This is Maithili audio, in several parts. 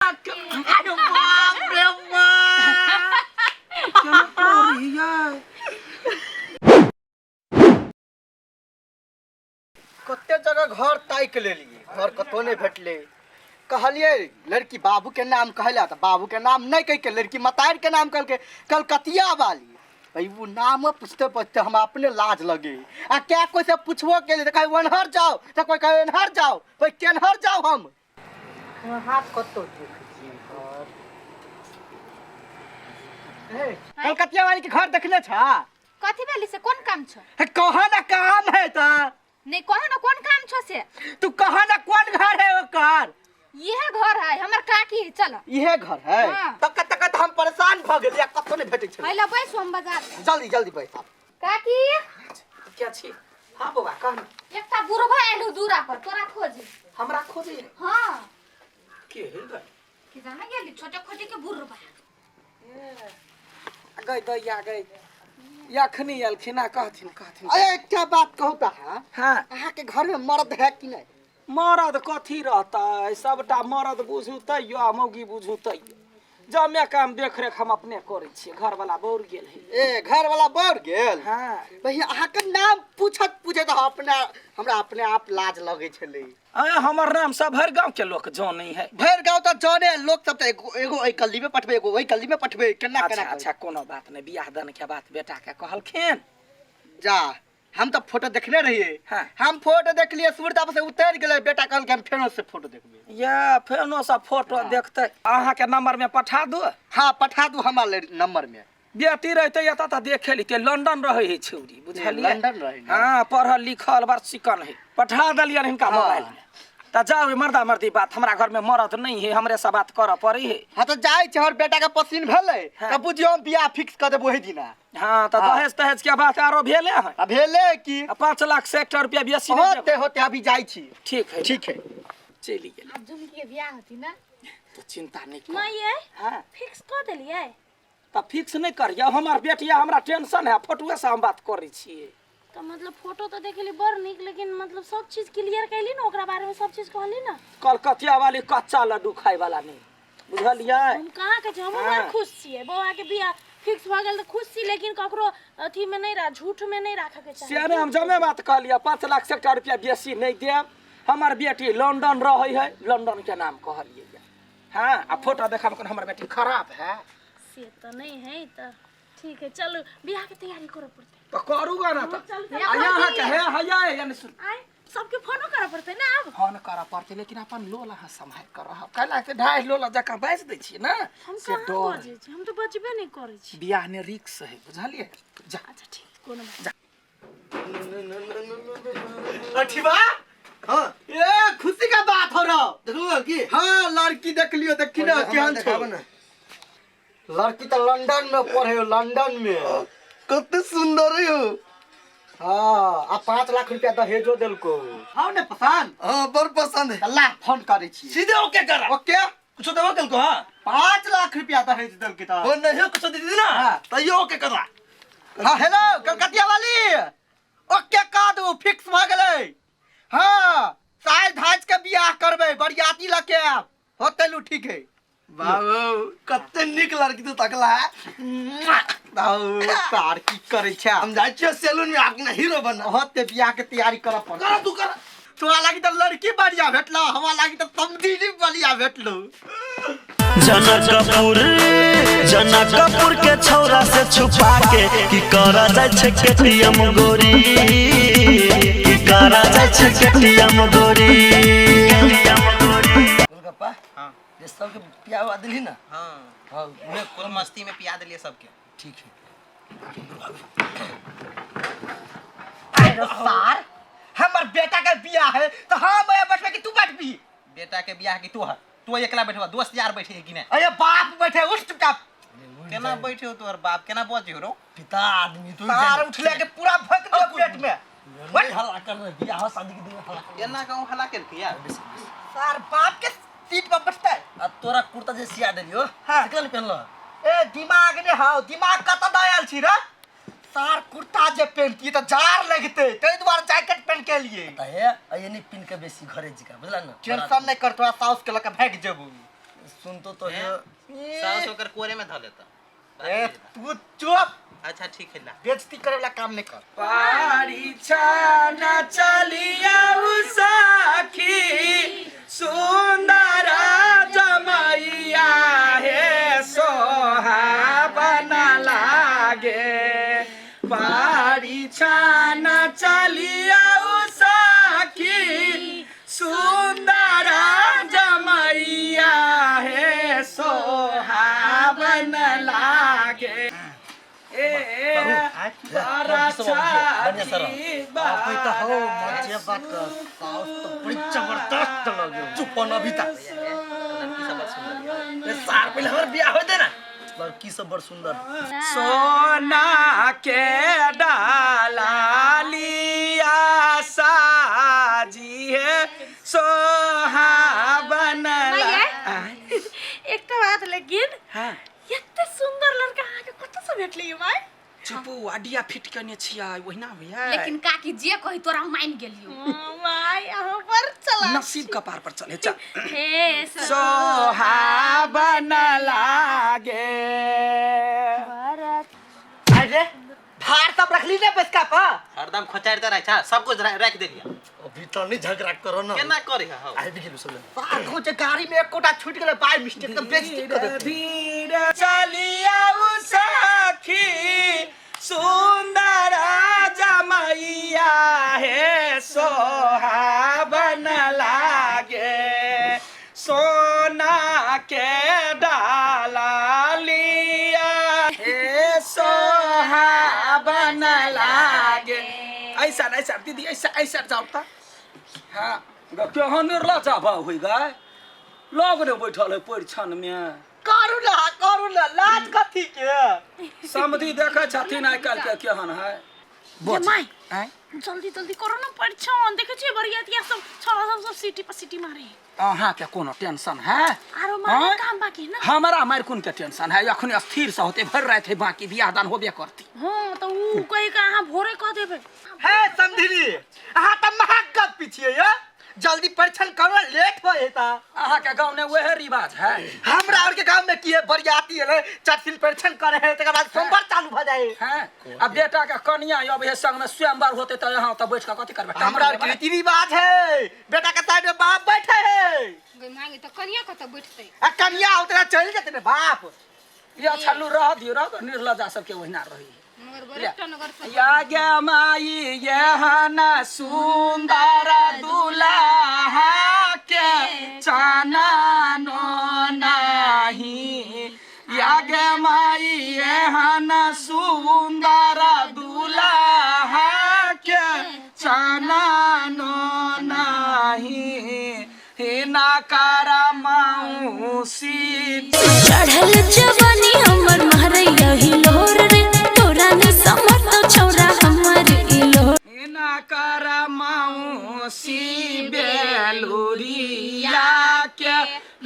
अरे बाप रे बाप। केना पढ़ियै? कते जगह घर ताकि लेलियै, घर कतौ नहि भेटलै। कहलियै लड़की बाबू के नाम कहला तऽ बाबू के नाम नहि कहि के लड़की मतार के नाम कहलकै, कलकतिया वाली। भाई वो नाम पूछते पूछते हमरा अपने लाज लगे। आ क्या कोई से पूछबो के तऽ कहे ओनहर जाओ, तऽ कोई कहे एनहर जाओ। भाई केनहर जाओ हम? हाथ कतौ देखै छियै घर। ए, कलकतिया वाली के घर देखने छा? कथी भेली से, कोन काम छौ? हे, कह ना काम है ता। नहीं, कह ना कोन काम छौ से। तू कह ना कोन घर है ओकर। इहे घर है हमर काकी है, चल। इहे घर है? हाँ। तक तक त हम परेशान भ गेलियै, कतौ नहि भेटै छलै। पहिले बैस, हम बाजार। जल्दी जल्दी बैस आब। काकी। क्या छी? हाँ बौआ, कह ना। एकटा बुढ़बा आयल हो दूरा पर तोरा खोजे। हमरा खोजे? हाँ। के है गई? की जाने गेली, छोटे खोटे के बुढ़बा। गई दैया गई, अखनी एलखिन आ कहथिन कहथिन। अरे एकटा बात कहू तऽ अहाँ? हाँ। अहाँके घर में मर्द है कि नहीं? मरद कथी रहतै, सबटा मरद बुझू तैयो आ मौगी बुझू तैयो। जमे काम देख रेख हम अपने करै छियै, घरवाला बौर गेल है। ए, घर वाला बढ़ गेल? हाँ। भैया, अहाँके नाम पूछत पूछत हम अपना हमरा अपने आप लाज लगै छलै। अरे हमर नाम सब भरि गाँव के लोक जानै है। भरि गाँव तऽ जाने, लोक सब तऽ एगो एगो एहि गली में पठबै, एगो ओहि गली में पठबै, केना अच्छा केना करै? अच्छा, कोनो बात नहि। बियाह दान के बात बेटा के कहलखिन? जा, हम तऽ फोटो देखने रहियै। हाँ। हम फोटो देखलियै, सुरता से उतरि गेलै। बेटा कहलकै हम फेरो से फोटो देखबै। या फेनो सब फोटो देखते। अहाँके नंबर में पठा दू? हाँ, पठा दू हमार नंबर में। बेटी रहते एतऽ तऽ देखे लिते, लंदन रहै है छौरी, बुझलियै? लंदन रहै ने। हाँ, पढ़ल लिखल बड़ चिकन है। पठा देलियनि हिनका हाँ। मोबाइल में। तऽ जाउ, मर्दा मर्दी बात, हमरा घर में मरद नहीं है, हमरे से बात करऽ पड़ै है। हाँ तऽ जाइ छै, हमर बेटा के पसीन भेलै हाँ। तऽ बुझियौ हम बियाह फिक्स कऽ देब ओहि दिना। हाँ तऽ हाँ। दहेज तहेज के बात आरो भेले है? आ भेलै की। आ 5 लाख से एकटा रुपया बेसी नहि होते देब। होते, अभी जाइ छी। ठीक है। ठीक है। चलि गेल। आब झुमकी के बियाह होती ना। तो चिंता नहीं कर। माइये। हाँ। फिक्स कऽ देलियै? तऽ फिक्स नहि करियौ, हमर बेटिया हमरा टेंशन है, फोटुए से हम बात करै छियै। तऽ मतलब फोटो तऽ देखली बड़ नीक, लेकिन मतलब सब चीज क्लियर कैली ने, ओकरा बारे में सब चीज कहली ने? कलकतिया वाली कच्चा लड्डू खाय वाला नहीं, बुझलियै? हम कहाँ कहै छी, हमहूँ हाँ। बड़ खुश छियै। बौआ के बियाह फिक्स भऽ गेल तऽ खुश छी, लेकिन ककरो अथी में नहीं रह, झूठ में नहीं राखऽ के से चाही। ने हम जमे बात कहलियै, 5 लाख से एकटा रुपया बेसी नहि देब। हमर बेटी लंदन रहै है, लंदन के नाम कहलियै। हाँ, आ फोटो देखब कोन हमर बेटी खराब है? से तऽ नहीं है, तऽ ठीक है, चलू बियाह के तैयारी करऽ पड़तै। तऽ करू गा ना तऽ। चल। आ यहाँ के है हैया यानी सुन। आय, सबके फोनो करऽ पड़तै ने आब? फोन करऽ पड़तै, लेकिन अपन लोल अहाँ सम्हारि कऽ रहब, कैला के ढाई लोल जकाँ बाजि दै छियै ने। हम से कहाँ डर। बजै छी? हम तऽ बजबे नहीं करै छी। बियाह ने रिक्स है, बुझलियै? जा। अच्छा ठीक, कोनो बात। अठिवा। हाँ। ए, खुशी का बात हो रहा। देखलू लड़की? हाँ, लड़की देख लियो, देखी ना केहन छौ। देखाबो ना। लड़की तऽ लंदन में पढ़े हो, लंदन में। कते सुंदर है हो। हाँ, आ 5 लाख रुपया दहेजो देलको। हाँ ने पसंद? हाँ, बड़ पसंद है। ला, फोन करै छी। सीधे ओके कर। ओके। कुछो देबो कल को? हाँ। 5 लाख रुपया दहेज देलकै तऽ। वो नहीं कुछो दीदी ना। हाँ। तैयो ओके करा। हाँ, हेलो कलकतिया वाली, ओके कऽ दू, फिक्स भऽ गेलै। हाँ, साय धाज के बियाह करबै, बरियाती लऽ के आयब। होतै लू, ठीक है। बाबू, कते नीक लड़की तू तकला है। बाबू, सार की करै छै? हम जाइ छियै सैलून में, अपना हीरो बना। होते, बियाह के तैयारी करऽ पड़तै। कर, तू कर। तोरा लागी तऽ लड़की बढ़िया भेटलो, हमरा लागी तऽ समझी बढ़िया भेटलो। जनकपुर जनकपुर के छौरा से छुपा के की करा जाइ छै केटीएम गोरी, की करा जाइ छै केटीएम गोरी। गोलगप्पा। हाँ। जे सबके पिया उआ देलही ना? हाँ। हाँ, उहे। फुल मस्ती में पिया देलिए सबके। ठीक है। अरे सार, हमर बेटा के बियाह है तऽ हम यहाँ बैठबे कि तू बैठबी? बेटा के बियाह की तोहर? तू एकला बैठबा, दोस्त यार बैठे है कि नहीं? अरे बाप बैठे, उठ चुपचाप। केना बैठे हो तोहर बाप? केना बजे हो रो? पिता आदमी तो। सार उठले के पूरा भक दियो पेट में। नहीं, हल्ला कर रहे बियाह शादी के दिन हल्ला कर। केना कहूं हला के यार? सार बाप के सीट पर बैठते। आ तोरा कुर्ता जे सिया देलियो? हाँ। से केना पहनलो? ए, दिमाग ने हाउ, दिमाग कतऽ दऽ आयल छी रे? सार कुर्ता जे पहनती तऽ जार लगते, ताहि दुआरे जैकेट पहन के लिए। तऽ हे, ये नहीं पिन के बेसी घरे जिका, बुझला ना? टेंशन नहीं कर, तोरा साउस के लऽ के भागि जेबू। सुनतो तो है। सास ओकर कोरे में धऽ लेता। ए तू चुप। अच्छा ठीक है ला। बेइज्जती करे वाला काम नहीं कर। पारीछा न चलिया सखी सुंदर जमैया हे सोहावन लागे। पारीछा न चलिया सखी सुंदर जमैया हे सोहावन लागे। ए बढ़िया सर। अबे तो हो मजे बात कर, सास तो बड़ी जबरदस्त लगे। चुप न अभी तक। लड़की सब बड़ सुंदर है। ए सार पहले हमर बियाह होय दे ना। लड़की सब बड़ सुंदर। सोना के डालिया साजी है सोहावन एकटा बात लेकिन हाँ एते सुंदर लड़का अहाँके कतऽ से भेटलै यौ माय? चुपू आडिया फिट कने छियै ओहिना होइया। लेकिन काकी जे कही तोरा हम मान गेलियो। माय अहाँ बड़ चला नसीब कपार पर चले चल। हे सोहावन लागे। अरे भार सब रख ली ना बसका पर। हरदम खोचारते रहै छा, सब कुछ राख देलिया। अभी तो नहीं झगड़ा करो ना। केना करे हो? आबि गेलु सब। बार जे गाड़ी में एक कोटा छूट गेलै बाय मिस्टेक तो बेइज्जती कर देते। धीरे चलिया सखी सुंदर जमैया हे सोहावन लागे। सोना के डालिया हे सोहावन लागे। ऐसा ऐसा दीदी ऐसा ऐसा जाओ त। हाँ केहन निर्लज भाव होइ गए लग ने बैठल है परिछन में। करू ना करू ना, लाज कथी के? समधि देखै छथिन आइ काल्हि के केहन है। ये माय आँय? जल्दी जल्दी करो ना परिछन, देखै छियै बरियातिया सब छोरा सब सब सीटी पर सीटी मारे। अहाँके कोनो टेंशन है? आरो मारे आँय? काम बाकी है ना। हमरा मारि कोन के टेंशन है? अखन स्थिर से होते भरि राति है बाकी बियाह दान होबे करती। हाँ तो ऊ कहि के अहाँ भोरे कह देबै। हे समधिनी अहाँ त महाग गप पिछिए ये, जल्दी परिछन करो लेट हो हेता। अहाँके गाँव में वह रिवाज है। हमरा और के गांव में की है बरियाती एलै चटसिल परिछन करे है तकर बाद सोमवार चालू भ जाए। हैं अब बेटा के कनिया अब हे संग में स्वयंवर होते त यहाँ त बैठ के कथी करबै? हमरा और के रीति रिवाज है, बेटा के साइड में बाप बैठे है। गई मांगे त कनिया कत बैठतै? आ कनिया उतरा चल जेतै ने बाप। या छल्लू रह दियो रह दियो, निर्लजा सबके ओहिना रही। मगर गोरेटा नगर से या गे माई यहन सुंदर दुल्हा के चननो नाही। या गे माई यहन सुंदर दुल्हा के चननो नाही। हिना मौसी चढ़ल जवानी हमर महरैया हिलोर रे, तोरा नहीं समझ तो छौरा हमर इलोर। हिना कर मौसी बेलुरिया के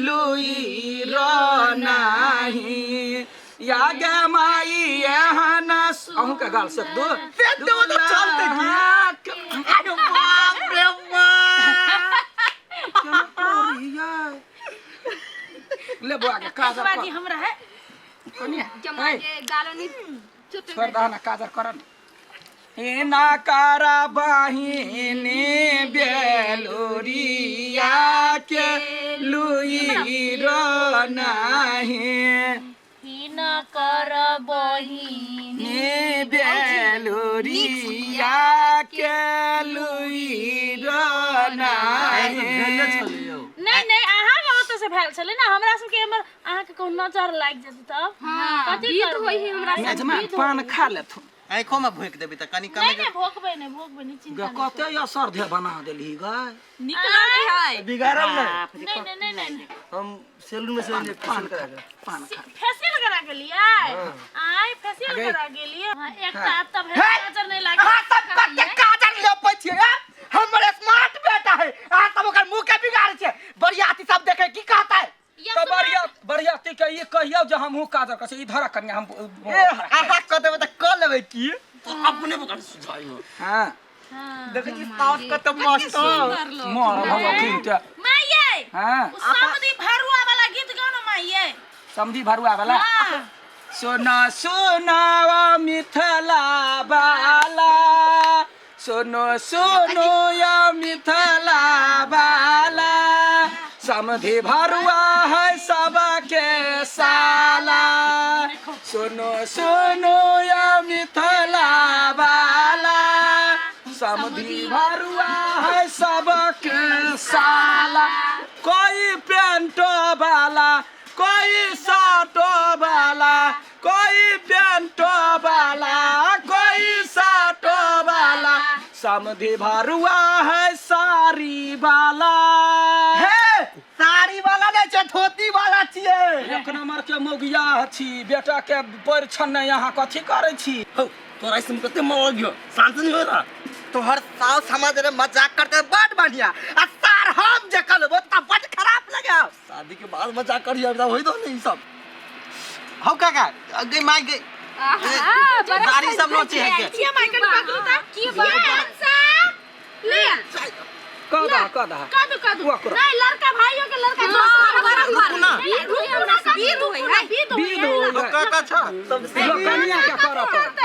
लुई रो नाही। या गे माई एहन अहूँ के गाल से दो दो तो चलते की। अरे बाप रे बाप। ले बुआ के काजर बाजी कर। हमरा है कनिया जमा के गालो नहीं चुप छोड़ दह ना काजर करन। हिना कर बहिनी बेलुरिया के लुई रो नाही। हिना कर बहिनी नी बेलुरिया के लुई रो नाही। नहीं नहीं अहाँ के ओतऽ से भेल छलै ना, हमरा सबके एमहर अहाँके कहूँ नजर लागि जेतै तब कथी गीत करबै? होइ है हमरा हाँ, मेजमा गीत पान होइ है। खा लेथुन। आँखो में भोंक देबी त कनी कमे नहीं नहीं भोकबै नहीं भोकबै नहीं चिंता नहीं। कते असर धे बना देलही गए। निक लागे है। बिगाड़म नहीं। नहीं नहीं नहीं नहीं हम सैलून में से पान फेशियल खा करा के। पान खा। फेशियल करा गेलियै? आय फेशियल करा गेलियै। हाँ, एकटा तब हे! नजर नहीं लागे। अहाँ सब कते काजर लेपै छियै आ? हमर स्मार्ट बेटा है, अहाँ सब ओकर मुंह के बिगाड़ै छियै। बरियाती सब देखे की कहतै? तऽ बढ़िया बढ़िया ती के ई कहियौ जे हमहूँ काजर करै छी। ई धरक कनिया हम ए अहाँ कह देबै तऽ कऽ लेबै की? अपने बकर सुझाई हो। हाँ देखै छी साउस कते मस्त। मर भगवती के। माय यै हाँ उ समधी भरुआ वाला गीत गाना समधी भरुआ वाला। सुनो सुनो मिथिला वाला, सुनो सुनो या मिथिला वाला, समधी भरुआ है सबके साला। सुनो सुनो या मिथिला वाला, समधी भरुआ है सबके साला। कोई पेंटो वाला, कोई साटो वाला, कोई पेंटो वाला, कोई साटो वाला, समधी भरुआ है साड़ी वाला। हे साड़ी वाला नहीं छै, धोती वाला छियै। एक नंबर के मौगिया छी, बेटा के परिछन नहि अहाँ कथी करै छी? हौ तोरा ऐसे में कते मन लगियो, शांत नहीं हो रहा। तोहर सास समाज रे मजाक करते बड़ बढ़िया, आ सार हम जे कहलबो त बड़ खराब लगे। शादी के बाद मजाक करियो, अब होई दो नहीं सब। हौ काका गई माई गई। आहा, बड़ा दाढ़ी सब नोचे है के? की बात की बात ले कदा कदा कदू कदू ओकरो। नहीं लड़का भाइयों के लड़का दोस्त रुकू ना। बीद होई है, बीद होई बीद है। होई है। काका छा सब लो, कनिया के करऽ पड़त।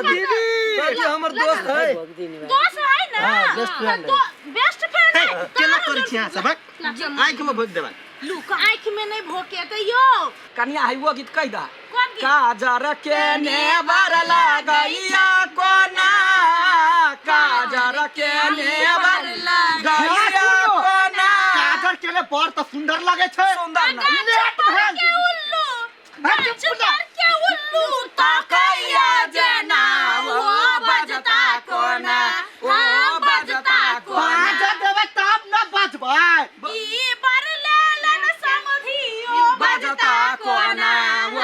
दीदी ये हमर दोस्त है। दोस्त है ना, बेस्ट फ्रेंड तो बेस्ट फ्रेंड है। केना करै छी अहाँ सबक? आँखि में भोग देबै। आँखि में नहीं भोके त यो। कनिया है वो गीत कहि दा। कोन गीत? काजर के नेवर लगैया कोना, काजर के नेवर लगैया कोना। काजर के बड़ त सुंदर लगे छै। सुंदर ना। लेट भेल। के उल्लू, गाछ पर के उल्लू तकैया जेना ओ बजता कोना, ओ बजता कोना। बाजा देबै तब न बजबै। ई बर लेलन समधियो बजता कोना, ओ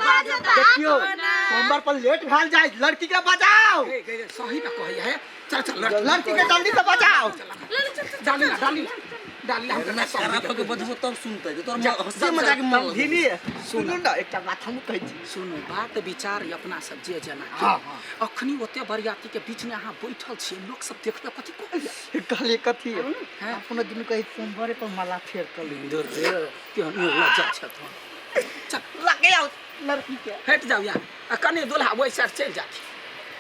बजता देखियो कोना। सोमवार पर लेट भेल जाय, लड़की के बजाओ। ए, ए, सही में कहै है। चल चल लड़की, लड़की के जल्दी से बजाओ। डाली ला, डाली ला, डाली ला, हमरा खराब होके बजबो तब सुनतै, तोर हंसी मजाक में मन समझी सुनू ना, एकटा बात हम कहै छी। सुनू बात विचार अपना सब जे जना के। अखनी ओते बरियाती के बीच में अहाँ बैठल छियै, लोक सब देखबै कथी कहैया? कहलिए कथी? हैं? अपनो दुनू कहै सोमवारे पर माला फेर कर ली। दूर रे, केहन लज्जा छै तोहर। चल लगे आओ लड़की के। हटि जाउ यहाँ, आ कने दुल्हा ओहि साइड चलि जाथि।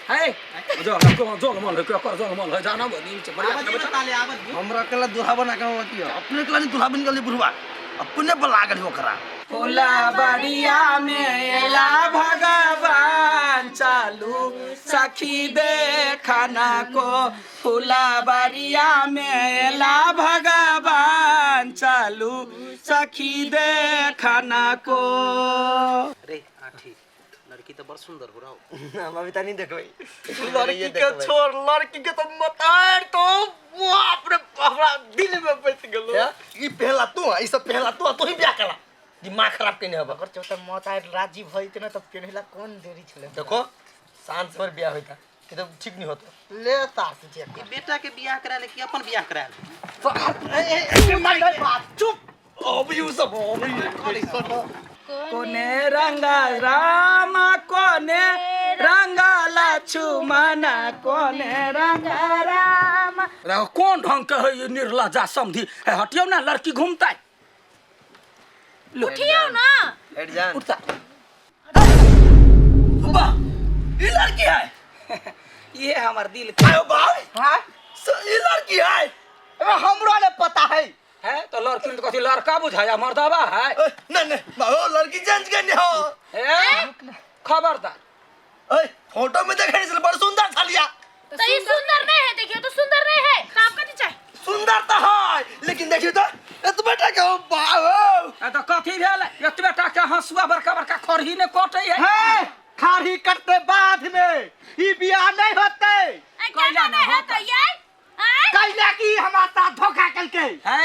है जो जोग मन है, केकर जोग मन है जाना बनी छै बरियाती में बैठल। हमरा अकेला दूल्हा बना के अथी है, अपने अकेला नहीं दूल्हा बन गेलै बुढ़वा, अपने पर लागल है ओकरा। फूला बरिया मेला भगवान चालू सखी देखना को, फूला बरिया मेला भगवान चालू सखी देखना को। अरे आठी लड़की तो बड़ सुंदर हो रहा हो। हम अभी तक नहीं देखबै। लड़की के छोड़, लड़की के तो मतार तो बाप रे हमरा दिल में बैठ गेलो। ई पहला तू, ई सब पहला तू, तू ही बियाह कला, दिमाग खराब केने हब। अगर चौथा मतार राजी भइते न तब केनेला कोन देरी छले। देखो शांत से बियाह होता कि तो ठीक नहीं होता। ले सास जे ई बेटा के बियाह करा ले कि अपन बियाह करा ले? चुप अब you सब अब कोने रंगा राम, कोने रंगा लक्ष्मण, कोने रंगा राम। कोन ढंग के है ई निर्लज्जा समधी? हे हटियौ ना, लड़की घूमतै। लो उठियो ना। हट जान। उठता। वाह ई लड़की है। ये हमर दिल के आयो बाप। हां ई लड़की है। अबे हमरो ने पता है। है तो लड़की में तो कथी लड़का बुझाया मर्दावा है। नहीं नहीं बाबू लड़की चेंज करनी हो। ए खबरदार। ए फोटो में देखने से बड़ सुंदर छलिया। तो ये सुंदर नहीं है, देखियो तो सुंदर नहीं है तो आप कथी चाहे? सुंदर तो है लेकिन देखियो तो एतबे टा के बाबू। ए तो कथी भेल? एतबे टा के हंसुआ बड़का बड़का खरही ने कटै है। हे खारी कटते बाद में ई बियाह नहीं होते। कैला नहीं होते ये कैला की हमारा साथ धोखा कलके है।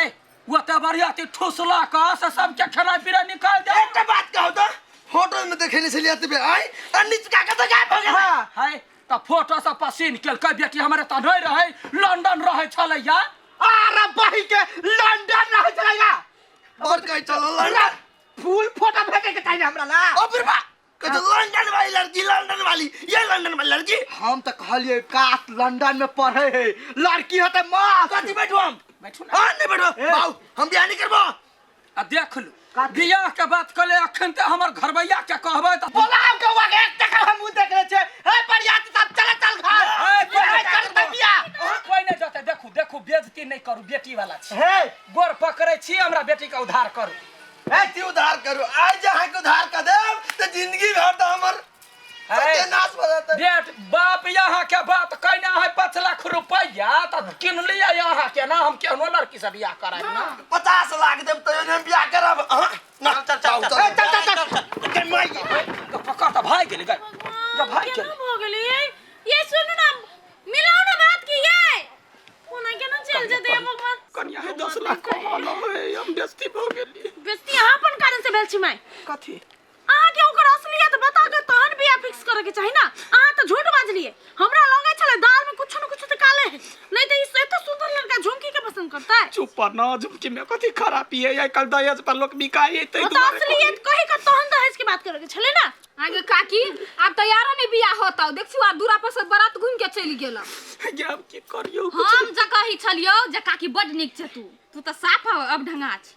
वो तो बढ़िया थी ठुसला का से सबके खेनाइ पिनाइ निकाल दे। एक बात कहू तो फोटो में देखने से लिया तबे आई और नीचे का तो गायब हो गया। है त फोटो से पसीन केलकै बेटी हमरे त नहीं रहै, लंदन रहै छलैया। अरे बही के लंदन रहै छलैया। और कहि चलो लंदन फूल फोटो भेजे के चाहिए हमरा ला। ओ बुढ़वा कह लंदन वाली लड़की, लंदन वाली, ये लंदन वाली लड़की। हम तो कहलिए काश लंदन में पढ़े है लड़की होते मस्त। कथी बैठो हम? बैठू ना। हां नहीं बैठो बाबू, हम बियाह नहीं करबो। आ देख लो बियाह के बात कले अखन ते हमर घरबैया के कहबै त बोलाउ गौवा के एक टका हम मुंह देख ले छै। हे बरियाती सब चल चल घर। ए, कोइ हे नहि चल जातै। बियाह। कोइ नहि जतै। देखू देखू, बेइज्जती नहि करू, बेटी वाला छी। हे गोर पकड़ै छी, हमरा बेटी के उद्धार करू। हे ती उधार करू, आइ जे अहाँके उधार कऽ देब तऽ जिंदगी भर तऽ हमर सत्यानाश भऽ जेतै। बेट बाप यहाँ के बात कहने है 5 लाख रुपया तऽ किन लिअ यहाँ के ना, हम केहनो लड़की से बियाह करायब ना। 50 लाख देब तैयो नहि हम बियाह करब। अहाँ ना, चल चल चल। चल, चल चल चल चल। तो पकड़ तऽ भागि गेलै गै, जब भागि केना गेलै। भऽ गेलै ये? ये सुनू ना, मिलाओ ना बात की ये कोना केना चल जेतै हे भगवान। कनिया हे, 10 लाख कमा है, हम बेइज्जती भऽ गेली। बेइज्जती अहाँ अपन कारण से भेल छी माय। कथी? अहाँके ओकर असलियत बता के तहन बियाह फिक्स करे के चाही ना। अहाँ तऽ झूठ बाजलिए। हमरा लगै छलै दाल में कुछ न कुछ तऽ काले है, नहीं तऽ ई एते सुंदर लड़का झुमकी के पसंद करता है। चुप ना, झुमकी में कथी खराबी है? आइ काल्हि दहेज पर लोक बिकाइ है, ताहि ओ तऽ दुआरे। असलियत कहि के तहन दहेज के बात करे के छलै ना। आगे काकी, आब तैयारो नहीं बियाह होता। देख छु, आ दूरा पर से बारात घूम के चलि गेल। गे, आब की करियौ? हम जे कही छलियौ जे काकी बड नीक छै, तू तू तऽ साफ अब ढंगा छी।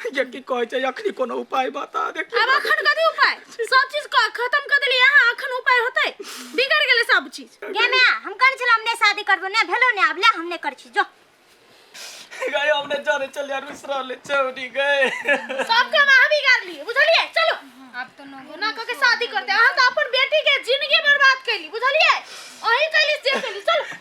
गे, की कहै छै? अखनी कोनो उपाय बता दे। आब अखन कथी उपाय? सब चीज खत्म कर देलियै अहाँ, अखन उपाय होतै? बिगड़ गेलै सब चीज। गे माय, हम कहने छलहुँ हम नहि शादी करबो, नहि भेलो ने, आब ले हम नहि करै छी जो। गए, हमने जाने चलिया रुस रहले चौड़ी गए। सब काम अहाँ बिगाड़ लिए, बुझलियै? चलो। आब तऽ न ना कह के शादी करते। अहाँ तऽ अपन बेटी के जिंदगी बर्बाद कैली, बुझलियै? अहीं कैली जे कैली। चलो।